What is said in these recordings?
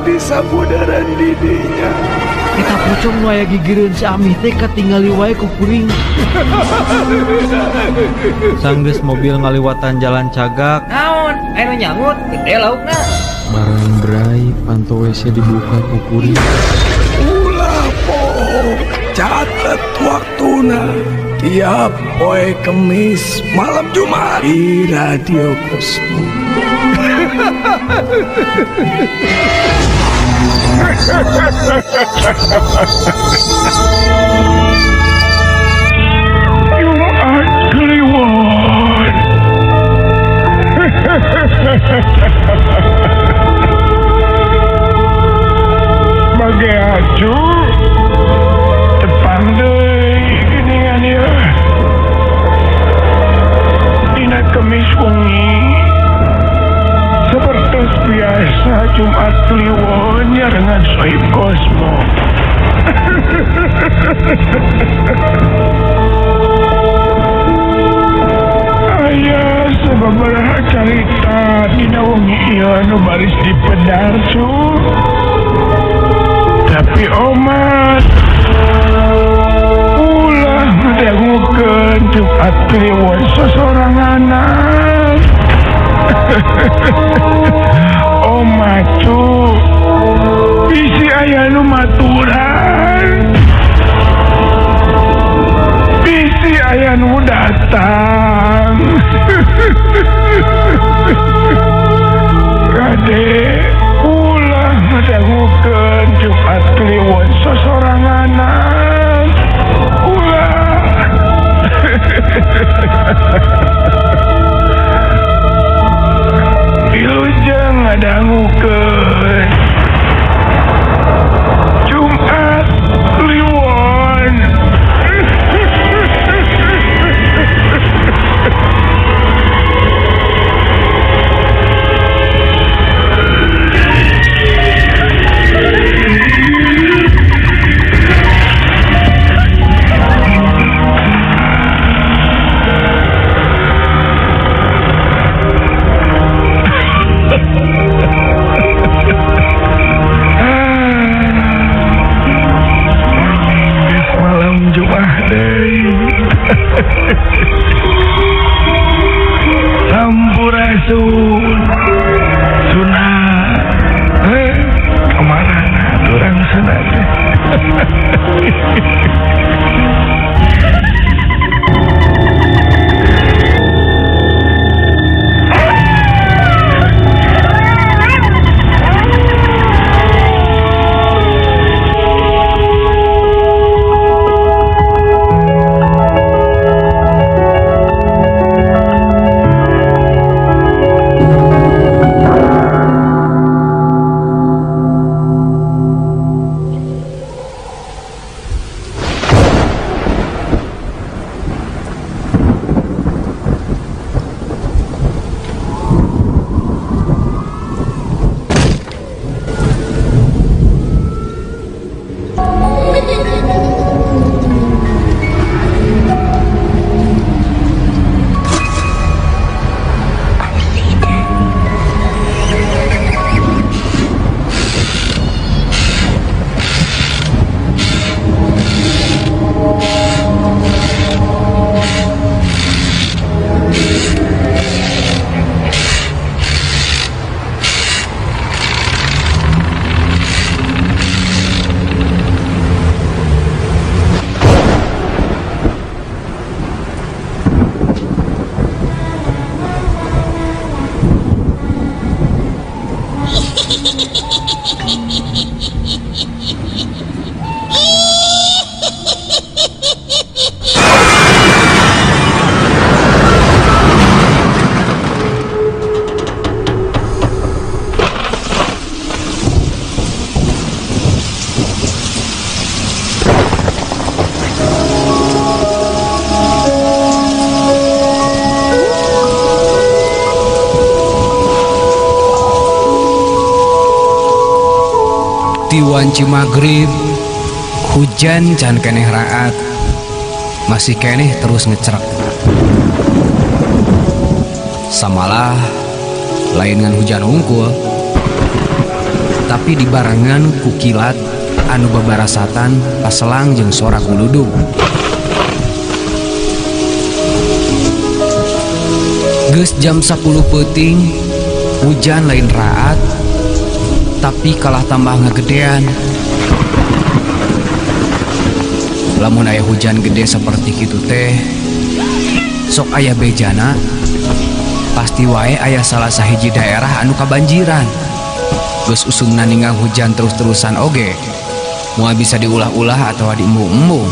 Di sabudaran didinya. Eta pocong nu aya gigireun si Amih teh katingali wae ku kuring. Sanggeus mobil ngaliwatan jalan cagak. Naon? Aya nu nyangut, gede laukna. Barang bray, panto WC dibuka ku kuring. Ulah poho, catet waktuna tiap poe Kemis malam Jumat di Radio Kosmo. Jumat Kliwon. Bagi acu tepang deui geuningan ieu. Dina Kemis wengi seperti biasa Jumat Kliwon nyarengan Sohib Kosmo. Aya sababaraha carita dina wengi ieu anu baris dipedar cu. Tapi omat ulah ngadangukeun Jumat Kliwon sosoranganan. Omat cu, bisi aya nu maturan, bisi aya nu datang. Kade ulah ngadangukeun Jumat Kliwon sosoranganan. Ulah. Wilujeng ngadangukeun Jumat Kliwon. Malam Jumat deui. Sampurasun. Suna. Kamarana urang Suna teh. Ti wanci magrib hujan can keneh raat, masih keneh terus ngecrek. Samalah lain ngan hujan hungkul. Tapi dibarengan ku kilat anu babarasatan paselang jeung sora guludug. Geus jam 10 peuting, hujan lain raat, tapi kalah tambah ngagedean. Lamun aya hujan gede seperti kitu teh, sok aya bejana, pasti wae aya salah sahiji daerah anu kabanjiran. Geus usumna ninggang hujan terus-terusan oge, moal bisa diulah-ulah atawa diembung-embung.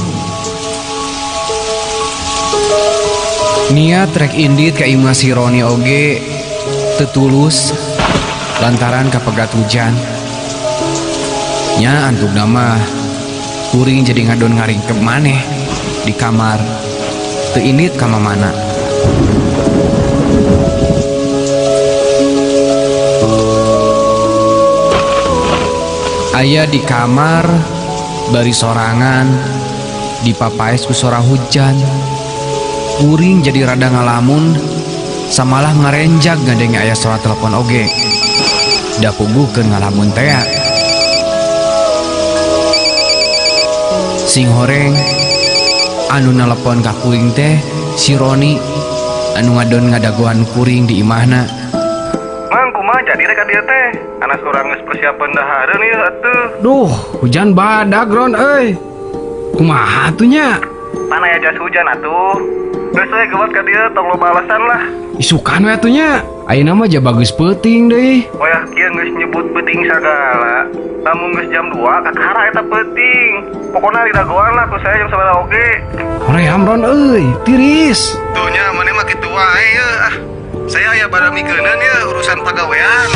Niat rek indit ka imah si Roni oge teu tulus lantaran kapegat hujan. Nya antukna mah kuring jadi ngadon ngaringkep maneh di kamar, teu indit ka mamana. Aya di kamar bari sorangan dipapaes ku sora hujan. Kuring jadi rada ngalamun samalah ngarenjag ngadenge aya sora telepon oge. Da puguhkeun ngalamun tea. Sing horeng anu nelepon ka kuring teh si Roni anu ngadon ngadagoan kuring di imahna. Mang kumaha jadi rek ka dieu teh? Anas urang geus persiapan dahareun ieu atuh. Duh, hujan badag Ron euy. Kumaha atuh nya? Pan aya jas hujan atuh. Geus we gewat ka dieu tong loba alasan lah. Isukan we atuh nya. Ayeuna mah ja bagus peuting deui. Wayah kieu geus nyebut peuting sagala. Lamun geus jam 2 kakara eta peuting. Pokona didagoan lah ku saya jam sabaraha oge. Hoream Ron euy, tiris. Tuh nya maneh mah kitu wae ye ah. Saya aya baramikeuneun ye urusan pagawean.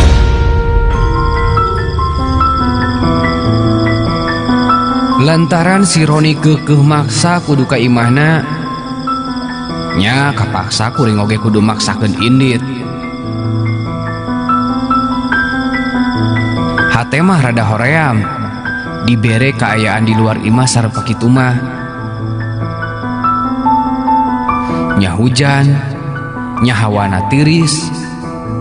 Lantaran si Roni keukeuh maksa kudu ka imahna, nya kapaksa kuring oge kudu maksakeun indit. Hate mah rada hoream, dibere kaayaan di luar imah sareng kitu mah. Nya hujan, nya hawana tiris,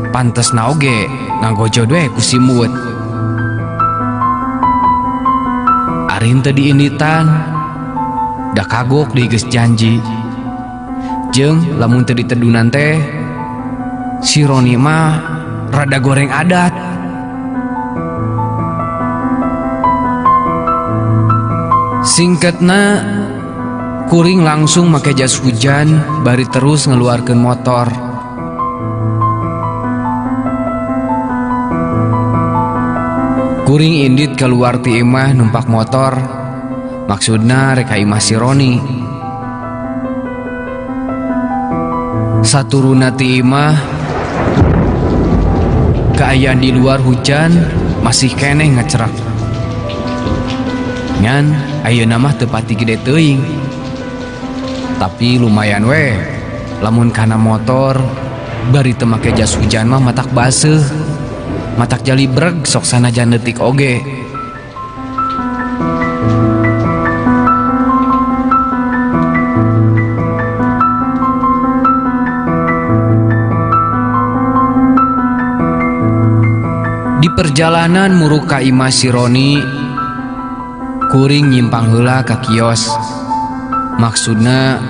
pantesna oge ngagojod we ku simut. Arin teu diinditan, da kagok deui geus janji. Jeung lamun teu ditedunan teh, si Roni mah rada goreng adat. Singkatna, kuring langsung make jas hujan bari terus ngeluarkeun motor. Kuring indit keluar ti imah numpak motor, maksudna rek ka imah si Roni. Saturuna ti imah, kaayaan di luar hujan masih keneh ngecerak. Ngan ayeuna mah teu pati gede teuing. Tapi lumayan we, lamun kana motor bari teu make jas hujan mah matak baseuh. Matak jalibreg sok sanajan leutik oge. Di perjalanan muruk ka imah si Roni, kuring nyimpang heula ka kios. Maksudna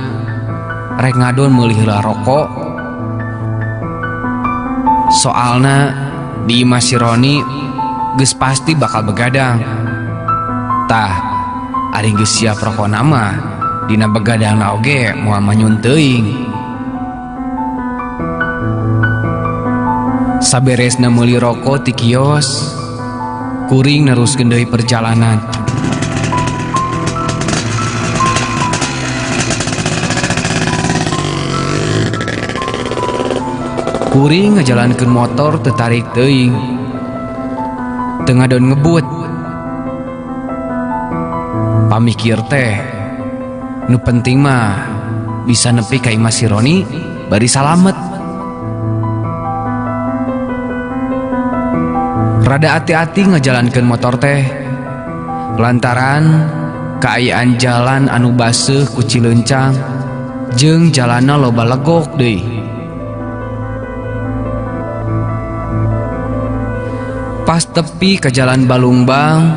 rek ngadon meuli heula rokok. Soalna di imah si Roni geus pasti bakal begadang. Tah, ari geus siap rokona mah dina begadangna oge moal manyun teuing. Saberesna meuli rokok ti kios, kuring neruskeun deui perjalanan. Kuring ngajalankeun motor teu tarik teuing. Teu ngadon ngebut. Pamikir teh, nu penting mah bisa nepi ka imah si Roni bari salamet. Rada ati-ati ngajalankeun motor teh, lantaran kaayaan jalan anu baseuh ku Cileuncang jeung jalanna loba legok deui. Pas tepi ke Jalan Balungbang,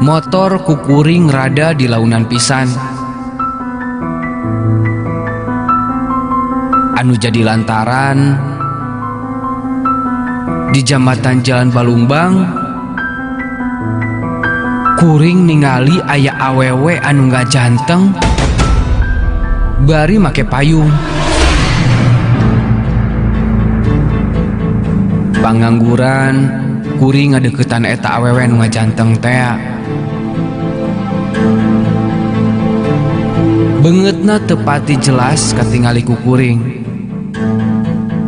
motor ku kuring rada di launan pisan. Anu jadi lantaran di jambatan Jalan Balungbang kuring ningali aya awewe anu ngajanteng bari make payung. Pangangguran kuring ngadeukeutan eta awewe anu ngajanteng tea. Beungeutna teu pati jelas katingali ku kuring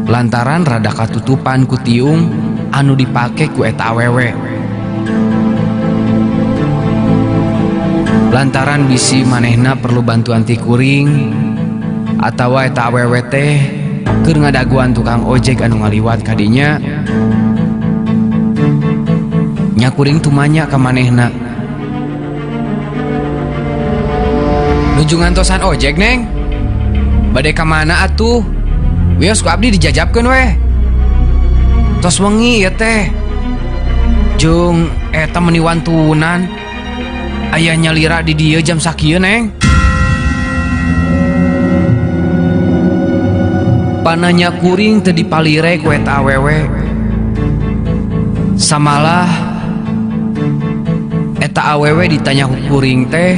lantaran rada katutupan ku tiung anu dipake ku eta awewe. Lantaran bisi manehna perlu bantuan ti kuring atawa eta awewe teh keur ngadaguan tukang ojek anu ngaliwat kadinya, nya kuring tumanya ka manehna. Nuju ngantosan ojek, Neng? Bade ka mana atuh? Wios ku abdi dijajabkeun weh. Tos wengi ieu teh. Jeung eta meuni wantunan. Aya nyalira di dieu jam sakieu, Neng. Pananya kuring teu dipalire ku eta awewe. Samalah eta awewe ditanya ku kuring teh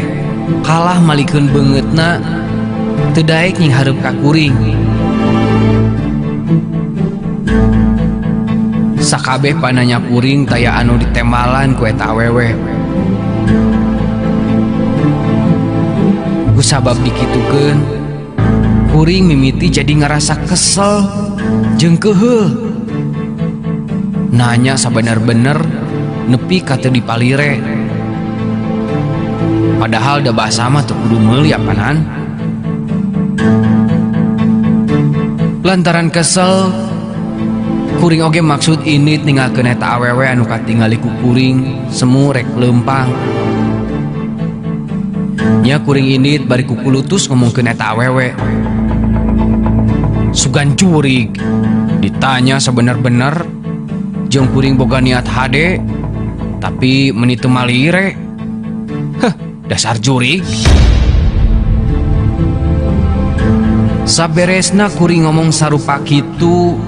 kalah malikeun beungeutna teu daek nyinghareup ka kuring. Sakabeh pananya kuring taya anu ditembalan ku eta awewe. Kusabab dikitukeun, kuring mimiti jadi ngerasa kesel jeung keheul. Nanya sabener-bener nepi ka teu dipalire. Padahal da basa mah teu kudu meuli apanan. Lantaran kesel, kuring oge maksud indit ninggalkeun eta awewe anu katingali ku kuring semu rek leumpang. Nya kuring indit bari kukulutus ngomongkeun eta awewe. Sugan curig, ditanya sebener-bener jeung kuring boga niat hade, tapi meuni teu malire. Heh, dasar jurig. Saberesna kuring ngomong sarupa kitu,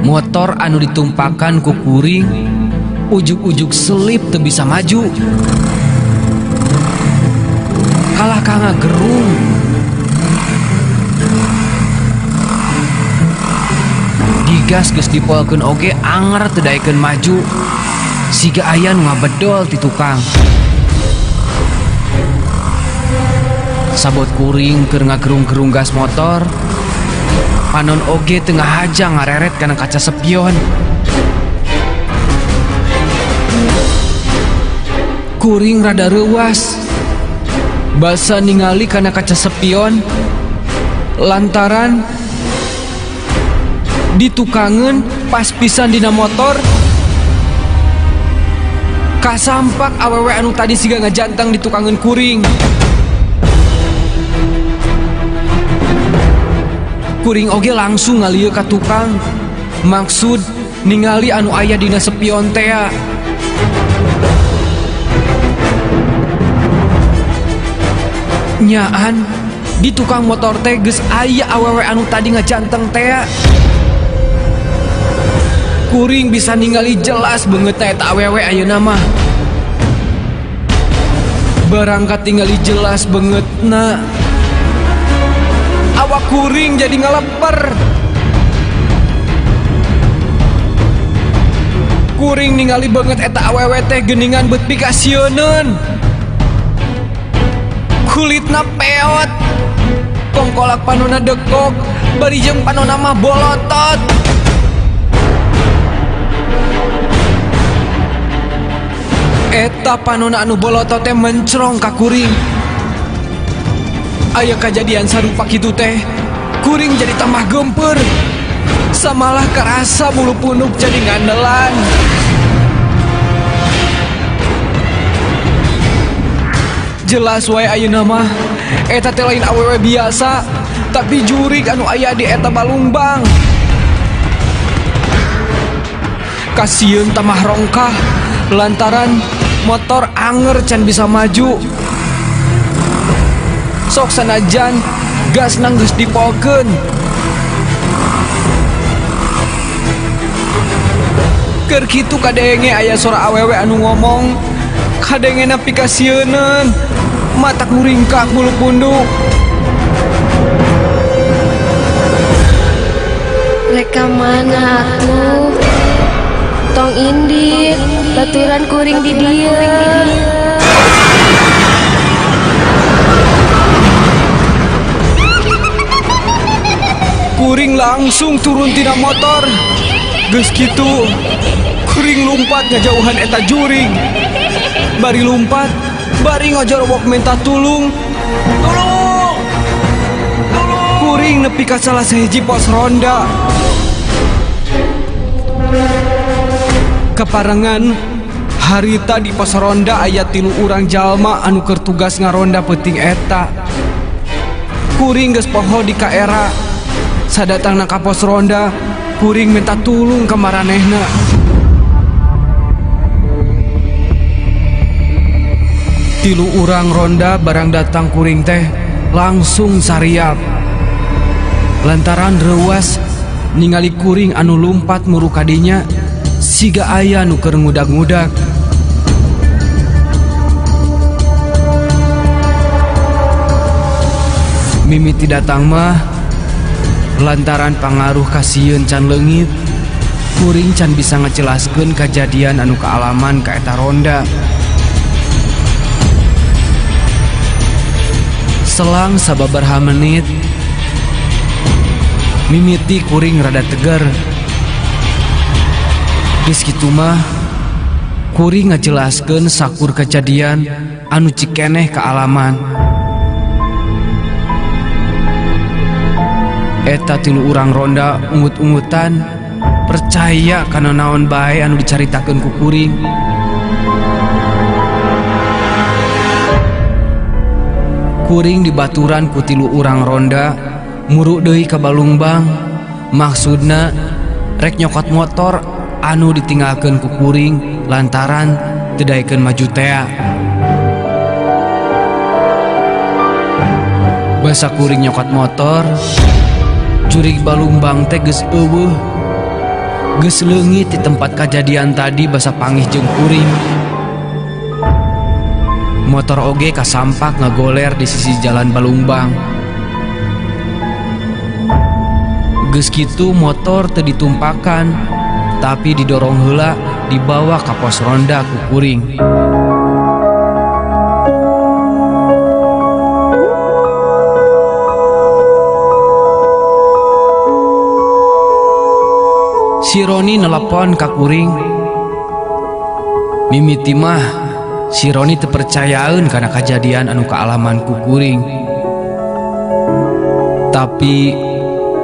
motor anu ditumpakan ku kuring ujug-ujug selip teu bisa maju. Kalah ka ngagerung. Digas geus dipolkeun oge anger teu daekeun maju. Siga aya nu ngabedol ti tukang. Sabot kuring keur ngagerung-gerung gas motor, panon oge teu ngahaja ngareret kana kaca sepion. Kuring rada reuas basa ningali kana kaca sepion lantaran ditukangeun pas pisan dina motor kasampak awewe anu tadi siga ngajanteng ditukangeun kuring. Kuring oge langsung ngalieu ka tukang maksud ningali anu aya dina sepion tea. Nyaan di tukang motor teh geus aya awewe anu tadi ngajanteng tea. Kuring bisa ningali jelas beungeutna eta awewe ayeuna mah. Barang katingali jelas beungeutna, awak kuring jadi ngaleper. Kuring ningali beungeut eta awewe teh geuningan beut pikasieuneun. Kulitna peot, kongkolak panona dekok, bari jeung panona mah bolotot. Eta panona anu bolotot teh mencrong ka kuring. Aya kajadian sarupa kitu teh, kuring jadi tambah geumpeur. Samalah karasa bulu punuk jadi ngandelan. Jelas wae ayeuna mah eta teh lain awewe biasa, tapi jurig anu aya di eta balungbang. Kasieun tamah rongkah lantaran motor anger can bisa maju. Sok sanajan gas geus dipolkeun. Keur kitu kadenge aya sora awewe anu ngomong, kadengena pikasieuneun, matak muringkak bulu punduk. Rek ka mana atuh? Tong indit, baturan kuring di dieu. Kuring langsung turun tina motor. Geus kitu, kuring lumpat ngajauhan eta jurig. Bari lumpat, bari ngajorowok minta tulung. Tulung! Tulung! Kuring nepi ka salah sahiji pos ronda. Keparengan harita di pos ronda aya 3 urang jalma anu keur tugas ngaronda peuting eta. Kuring geus poho di kaera. Sadatangna ka pos ronda, kuring minta tulung ka maranehna. 3 urang ronda barang datang kuring teh langsung sariap. Lantaran reuas ningali kuring anu lumpat muru kadinya siga aya nu keur ngudag-ngudag. Mimiti datang mah lantaran pangaruh kasieun can leungit, kuring can bisa ngajelaskeun kajadian anu kaalaman ka eta ronda. Selang sababaraha menit, mimiti kuring rada tegar. Geus kitu mah kuring ngajelaskeun sakur kejadian anu cikeneh kaalaman. Eta 3 urang ronda ungut-ungutan percaya kana naon bae anu dicaritakeun ku kuring. Kuring dibaturan ku 3 urang ronda muru deui ka Balungbang, maksudna rek nyokot motor anu ditinggalkeun ku kuring lantaran teu daekeun maju tea. Basa kuring nyokot motor, jurig Balungbang teh geus eueuh. Geus leungit di tempat kajadian tadi basa pangih jeung kuring. Motor oge kasampak ngagoler di sisi jalan Balungbang. Geus kitu motor teu ditumpakan, tapi didorong heula dibawa ka pos ronda ku kuring. Si Roni nelepon ka kuring. Mimiti mah si Roni teu percayaeun kana kajadian anu kaalaman ku kuring. Tapi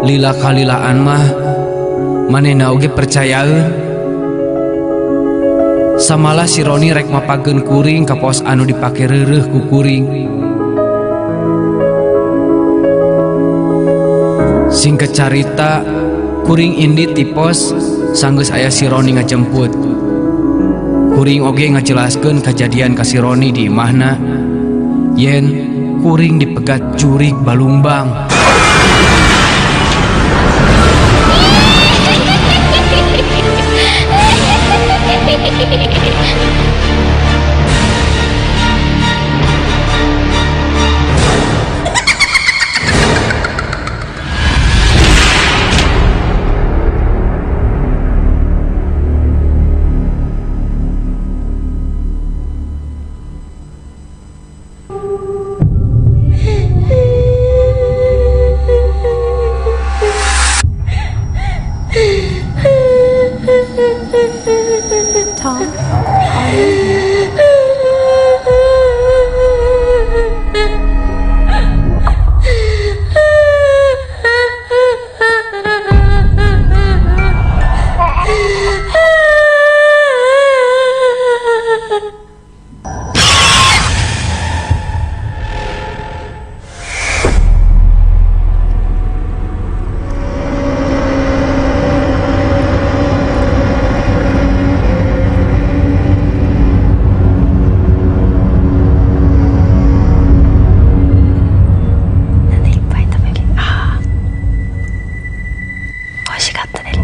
lila kalilaan mah manehna oge percayaeun. Samalah si Roni rek mapageun kuring ka pos anu dipake reureuh ku kuring. Singkat carita, kuring indit di pos sanggeus aya si Roni ngajemput. Kuring oge ngajelaskeun kajadian ka si Roni di imahna yen kuring dipegat jurig Balungbang. Tom, are you here? しかったです。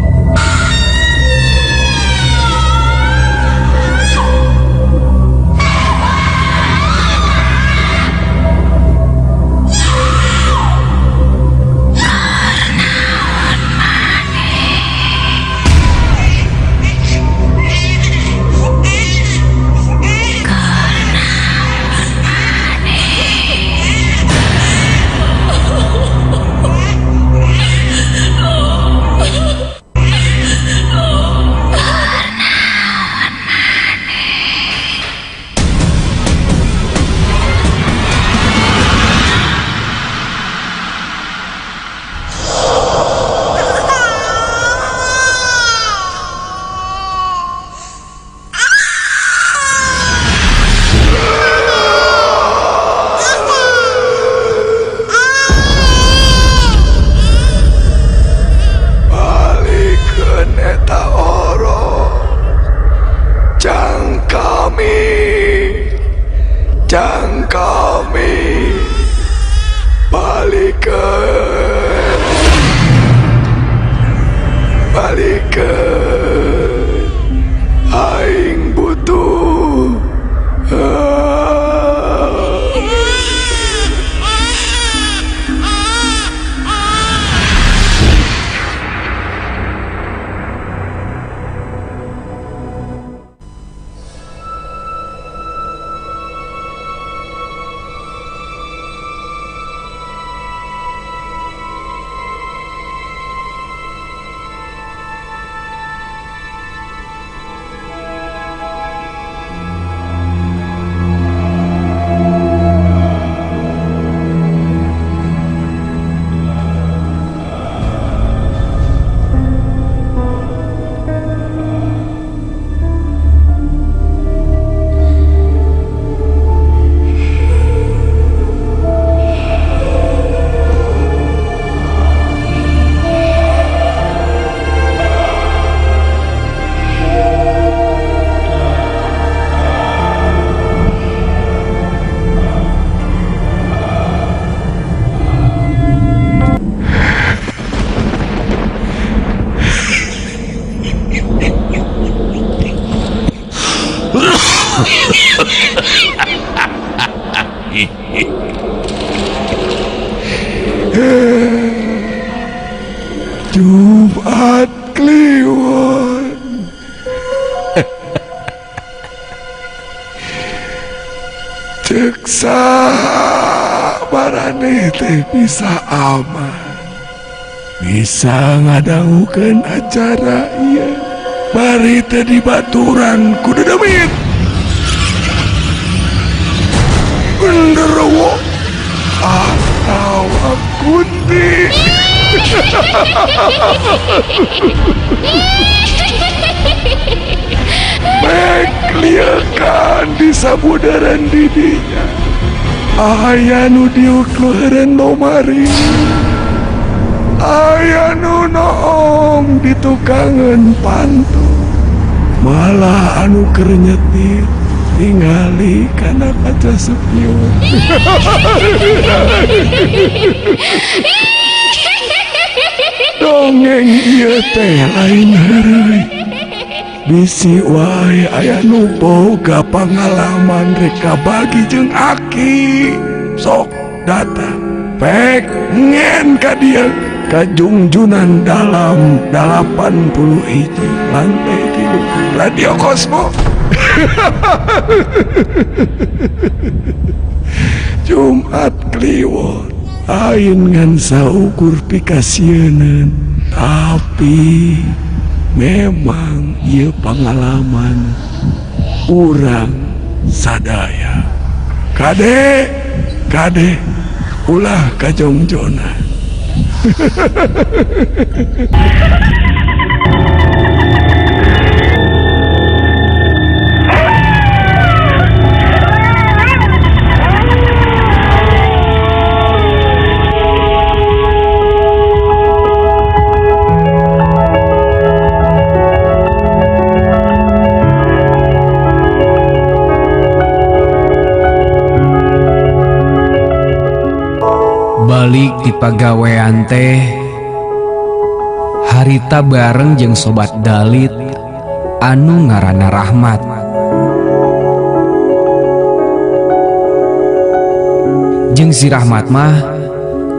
Balikeun eta orok jang kami, jang kami, balikeun, balikeun, aing butuh. Jumat Kliwon. Cek saha maraneh teh bisa aman, bisa ngadangukeun acara ieu bari teh dibaturan ku dedemit genderuwo atawa kunti. Mek lieukan di sabudaran didinya aya nu diuk luheureun lomari, aya nu noong di tukangeun pantu, malah anu keur nyetir ningali kana kaca spion. Dongeng ieu teh lain heureuy, bisi wae aya nu boga pangalaman rek kabagi jeung aki. Sok datang pek ngen ka dieu ka Jungjunan Dalam 81 lantai 3 Radio Cosmo. Jumat Kliwon ain ngan saukur pikasieuneun, tapi memang ieu pangalaman urang sadaya. Kade kade ulah kajongjonan. Balik ti pagawean teh Harita bareng jeung sobat dalit anu ngaranna Rahmat. Jeung si Rahmat mah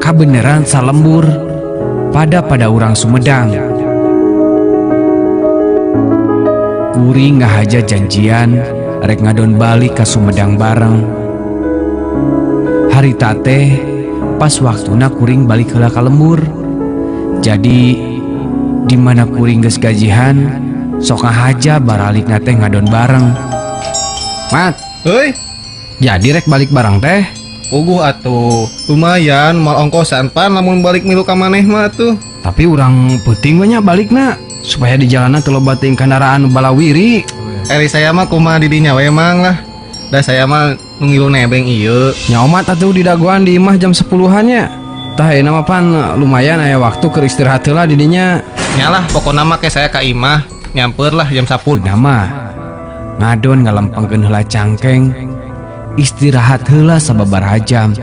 kabeneran salembur pada pada urang Sumedang. Kuring ngahaja janjian rek ngadon balik ka Sumedang bareng. Harita teh pas waktuna kuring balik heula ka lembur. Jadi di mana kuring geus gajihan sok ngahaja baralikna teh ngadon bareng. Mat, Heuy, jadi rek balik bareng teh. Puguh atuh. Lumayan mal ongkosan pan lamun balik milu ka maneh mah atuh. Tapi urang peuting we nya balikna supaya di jalanan teu loba teuing kendaraan balawiri. Eri saya mah kumaha di dinya we mang lah. Da saya mah nu ngilu nebeng ieu. Nya omat atuh di dagoan di imah jam 10-an nya. Tah ayeuna mah pan lumayan aya waktu keur istirahat heula di dinya. Nya lah pokona mah ke saya ka imah nyamper lah jam 10. Nama ngadon ngalempengkeun heula cangkeng, istirahat heula sababaraha jam.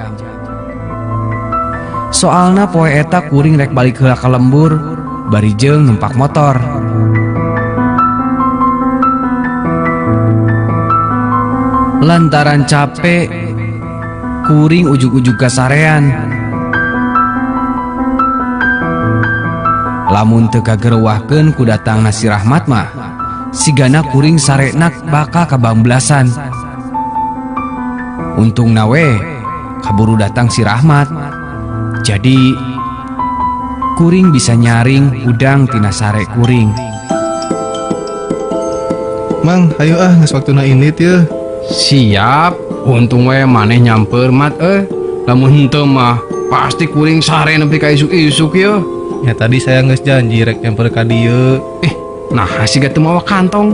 Soalna poe eta kuring rek balik heula ka lembur bari jeung numpak motor. Lantaran capek, kuring ujug-ujug kasarean. Lamun teu kagerewahkeun ku datangna si Rahmat mah, sigana kuring sarenak bakal kabamblasan. Untungna we kaburu datang si Rahmat. Jadi kuring bisa nyaring udang tina sare kuring. Mang, ayo ah geus waktuna indit yeuh. Siap, untung we maneh nyamper mat euy. Lamun henteu mah pasti kuring sare nepi ka isuk-isuk yeuh. Ya tadi saya geus janji rek nyamper ka dieu. Nah siga teu mawa kantong.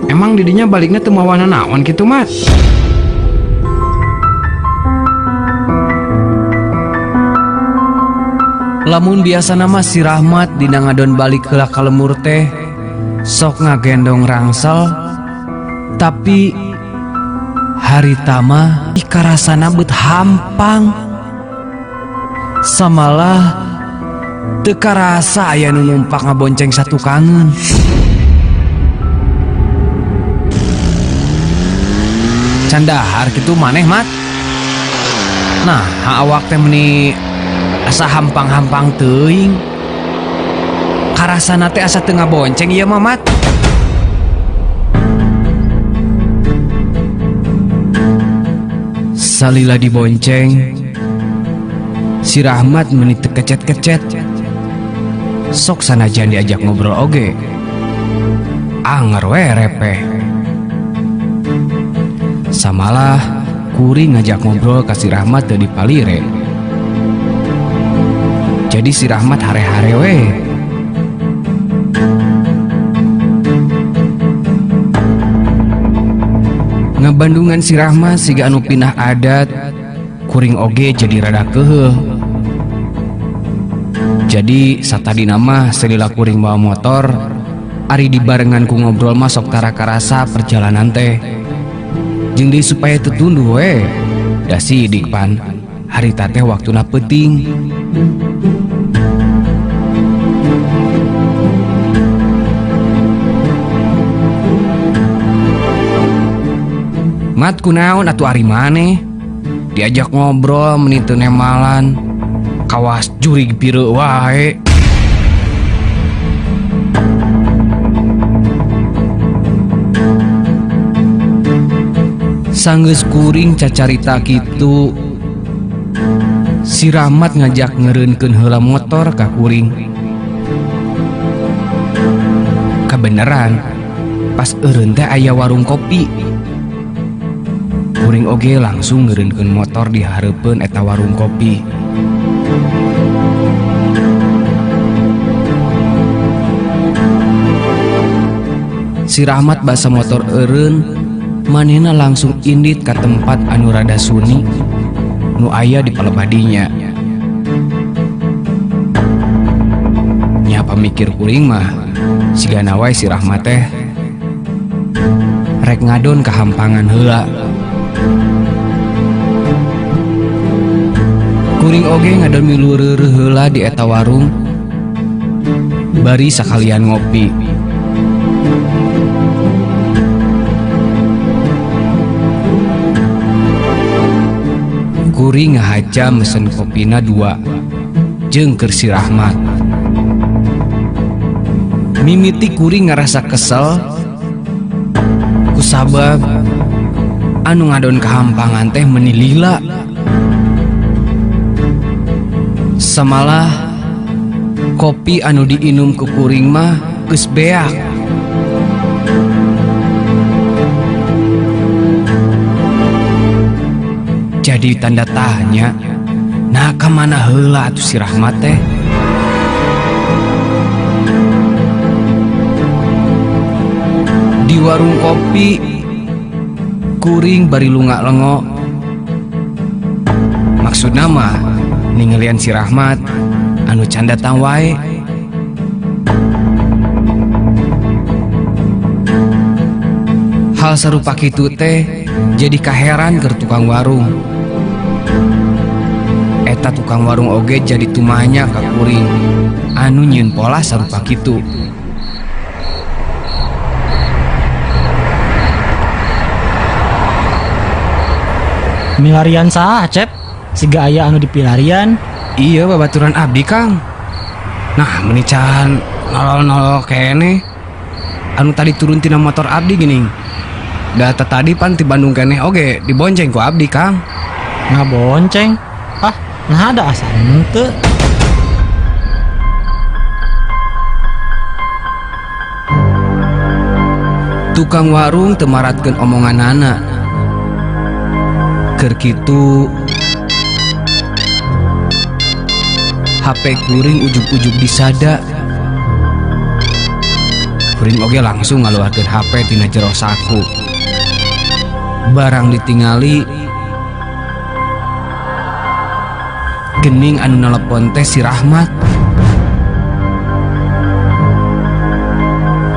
Emang didinya balikna teu mawa nanaon kitu mat? Lamun biasana mah si Rahmat dina ngadon balik heula ka lembur teh sok ngagendong rangsel, tapi harita mah karasana beut hampang. Samalah teu karasa aya nu numpak ngabonceng satukangeun. Can dahar kitu maneh mat. Nah, awak teh meuni asa hampang-hampang teuing. Karasana teh asa teu ngabonceng ieu mah mat. Salila dibonceng, si Rahmat meuni teu kecet-kecet. Sok sanajan diajak ngobrol oge, anger we repeh. Samalah kuring ngajak ngobrol ka si Rahmat teu dipalire. Jadi si Rahmat hare-hare we. Ngabandungan si Rahmat siga anu pindah adat, kuring oge jadi rada keuheuh. Jadi satadina mah selila kuring bawa motor, ari dibarengan ku ngobrol mah sok tara karasa perjalanan teh. Jeung deui supaya teu tunduh we, da sidik pan harita teh waktuna peuting. Mat kunaon atuh ari maneh? Diajak ngobrol meni teu nemalan, kawas jurig pireu wae. Sanggeus kuring cacarita kitu, si Rahmat ngajak ngeureunkeun heula motor ka kuring. Kabeneran, pas eureun teh aya warung kopi. Kuring oge langsung ngeureunkeun motor di hareupeun eta warung kopi. Si Rahmat basa motor eureun, manehna langsung indit ka tempat anu rada sunyi nu aya di palebadinya. Nya pamikir kuring mah sigana wae si Rahmat teh rek ngadon kahampangan heula. Kuring oge ngadon milu reureuh heula di eta warung. Bari sakalian ngopi. Kuring ngahaja mesen kopina dua jeung keur si Rahmat. Mimiti kuring ngarasa kesel kusabab anu ngadon kahampangan teh meni lila. Samalah kopi anu diinum ku kuring mah geus beak. Jadi tanda tanya, nah ka mana heula atuh si Rahmat teh? Di warung kopi kuring bari lunga-lengo. Maksudna mah ningalian si Rahmat anu can datang wae. Hal sarupa kitu teh jadi kaheran keur tukang warung. Eta tukang warung oge jadi tumanya ka kuring anu nyieun pola sarupa kitu. Milarian saha, Cep? Siga aya anu dipilarian. Iya babaturan abdi, Kang. Nah, meni can nolol-nolol keneh. Anu tadi turun tina motor abdi geuning. Data tadi pan ti Bandung keneh oge dibonceng ku abdi, Kang. Ngabonceng? Ah, nah ada asa henteu. Tukang warung teu maratkeun omonganana. Keur kitu HP kuring ujug-ujug disada. Kuring oge langsung ngaluarkeun HP tina jero saku. Barang ditingali gening anu nelepon teh si Rahmat.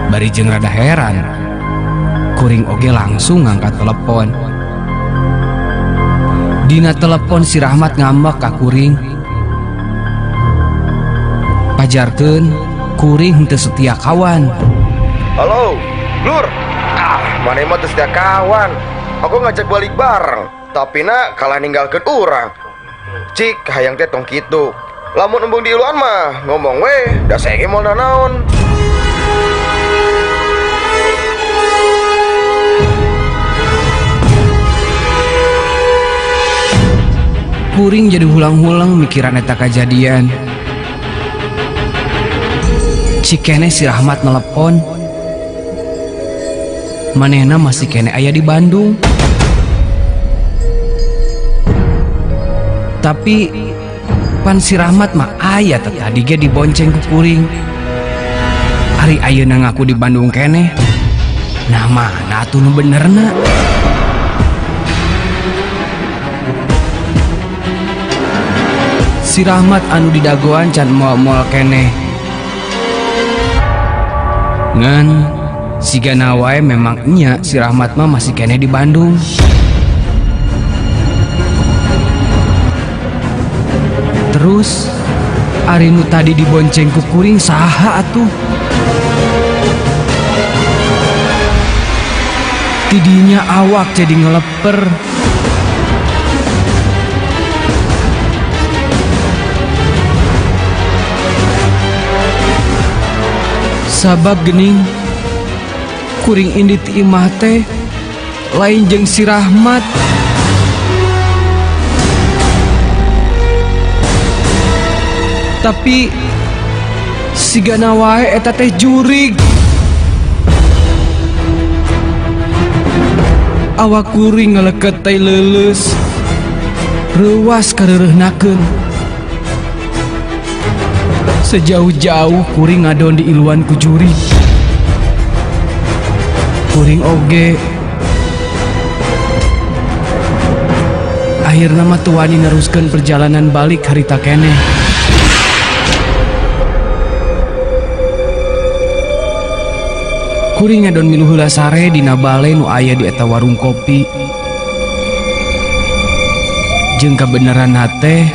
Bari jeung rada heran, kuring oge langsung ngangkat telepon. Dina telepon si Rahmat ngambek ka kuring. Pajarkeun kuring henteu setia kawan. Halo, Lur. Ah, maneh mah teu setia kawan. Aku ngajak balik bareng, tapi na kalah ninggalkeun urang. Cik, hayang teh tong kitu. Lamun embung diiluan mah ngomong we, da saya ge moal nanaon. Kuring jadi hulang-hulang mikiran eta kajadian. Cikene si Rahmat nelepon. Manehna masih kene aya di Bandung. Tapi pan si Rahmat mah aya teh tadi ge dibonceng ku kuring. Ari ayeuna ngaku di Bandung keneh. Nah mana atuh nu benerna? Si Rahmat anu didagoan can moal-moal keneh. Ngan sigana wae memang nya si Rahmat mah masih keneh di Bandung. Terus ari nu tadi dibonceng ku kuring saha atuh? Tidinya awak jadi ngeleper. Sabab gening kuring indit imah teh lain jeung si Rahmat. Tapi sigana wae eta teh jurig. Awak kuring ngaleket tai leuleus. Reuwas kareureuhnakeun. Sejauh-jauh kuring ngadon di iluan ku jurig. Kuring oge akhirna mah teu wani neruskeun perjalanan balik harita keneh. Kuring ngadon milu heula sare dina bale nu aya di eta warung kopi. Jeung kabeneran teh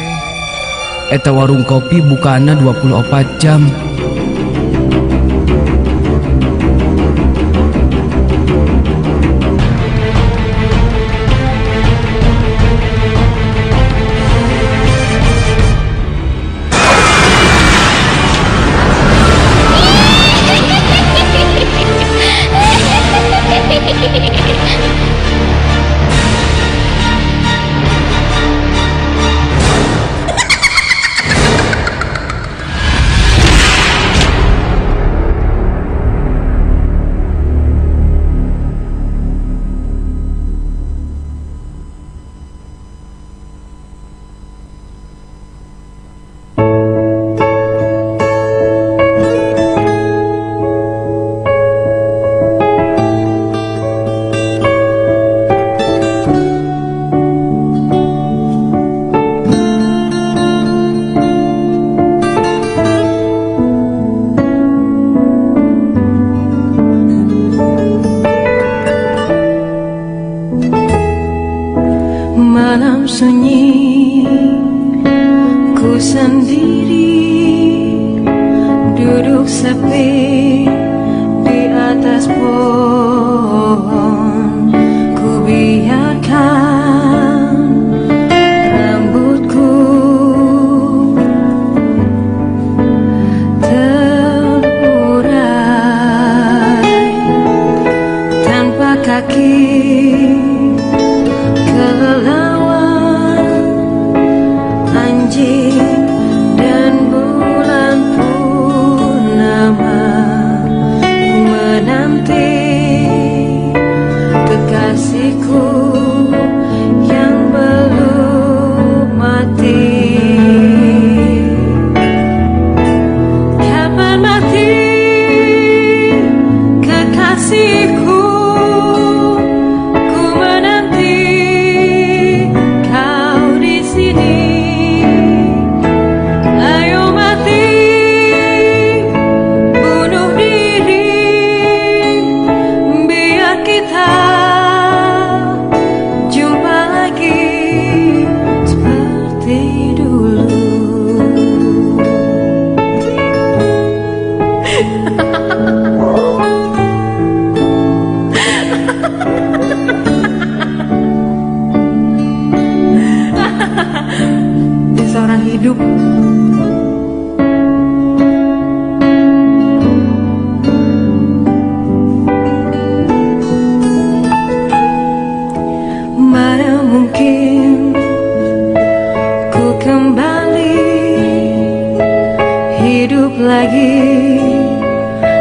eta warung kopi bukana 24 jam. Malam sunyi, ku sendiri duduk sepi di atas pohon. Ku biarkan rambutku terurai tanpa kaki kelelawar, anjing dan bulan purnama menanti kekasihku yang belum mati. Kapan mati kekasihku? Ku menanti kau di sini. Ayo mati, bunuh diri, biar kita jumpa lagi seperti dulu. Dia seorang hidup. Mana mungkin ku kembali hidup lagi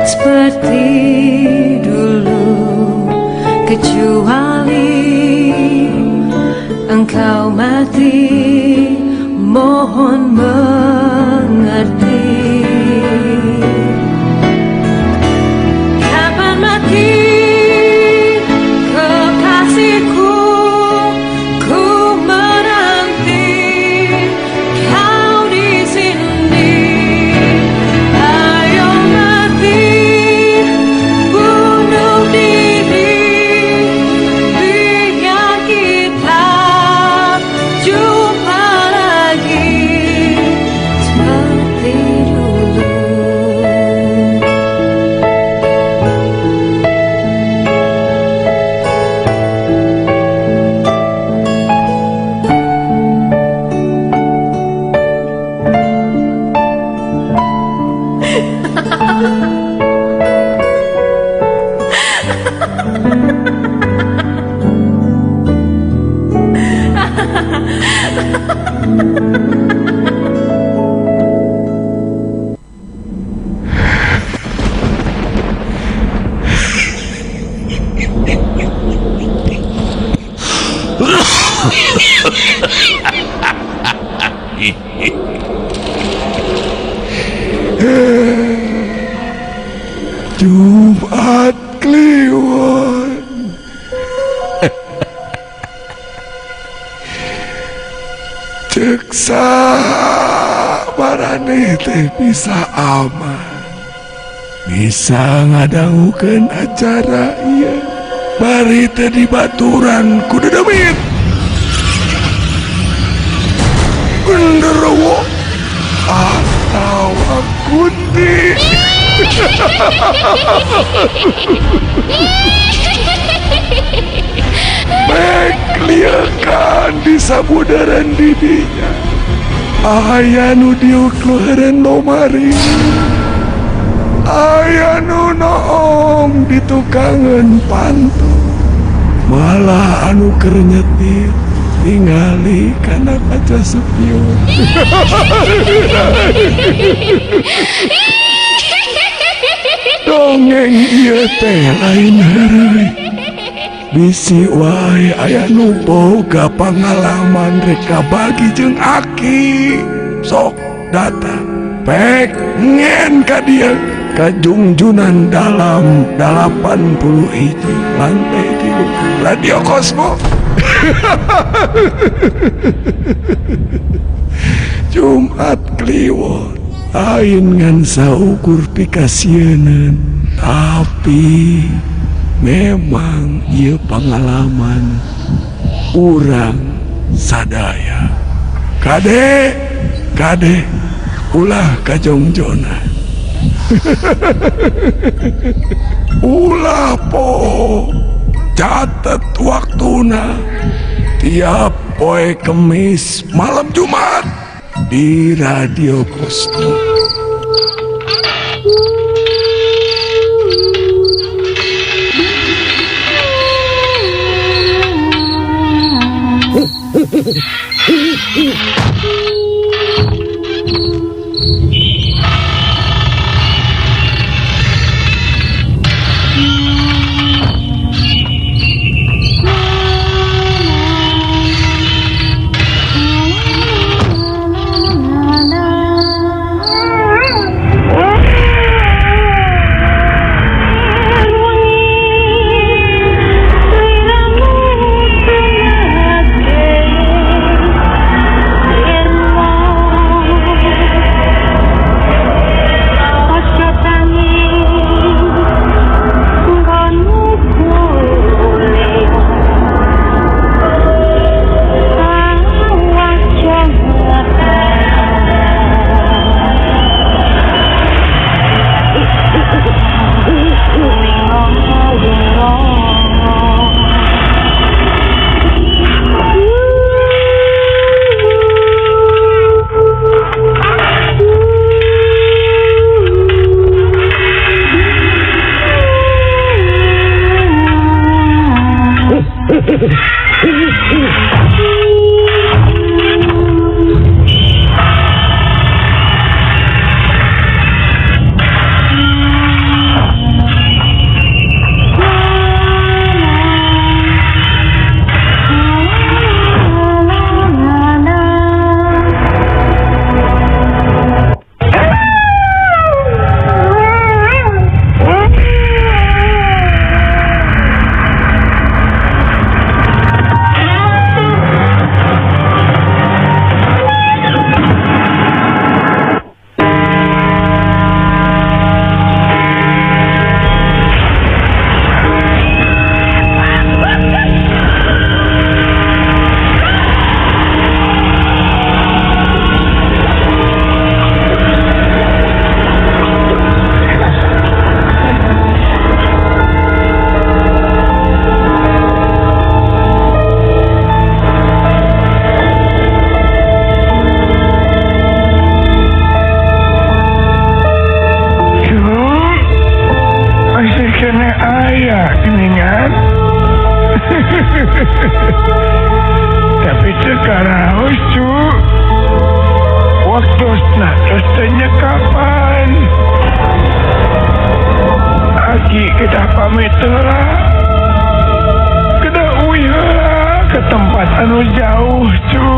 seperti dulu, kecuali engkau mati, mohon mengerti. Kapan mati kekasihku? Ku menanti kau di sini. Ayo mati, bunuh diri, biar kita jumpa lagi seperti dulu. Jumat Kliwon. Cek saha maraneh teh bisa aman, bisa ngadangukeun acara ieu, bari teh dibaturan ku dedemit genderuwo atawa kunti. Mek lieukan di sabudaran didinya, aya nu diuk luheureun lomari, aya nu noong di tukangeun panto, malah anu keur nyetir ningali kana kaca spion. Dongeng ieu teh lain heureuy, bisi wae aya nu boga pangalaman rek kabagi jeung aki. Sok datang pek ngen ka dieu ka Jungjunan Dalam 81 lantai 3 Radio Cosmo. Jumat Kliwon lain ngan saukur pikasieuneun, tapi memang ieu pangalaman urang. Sadaya kade kade ulah kajongjongan, ulah poho, catet waktuna tiap poe Kemis malam Jumat di Radio Kosmo. Masih kena aya geningan. Tapi sekarang cu, waktu terus tanya kapan. Aki kita pamit lah, kita uyah ke tempat anu jauh cu.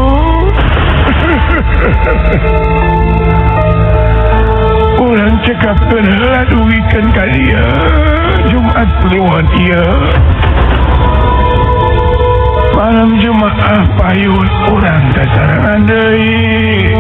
Urang cekapkeun heula dugikeun ka dieu Jumat Kliwon ieu. Malam Jumaah payun urang sasarengan deui.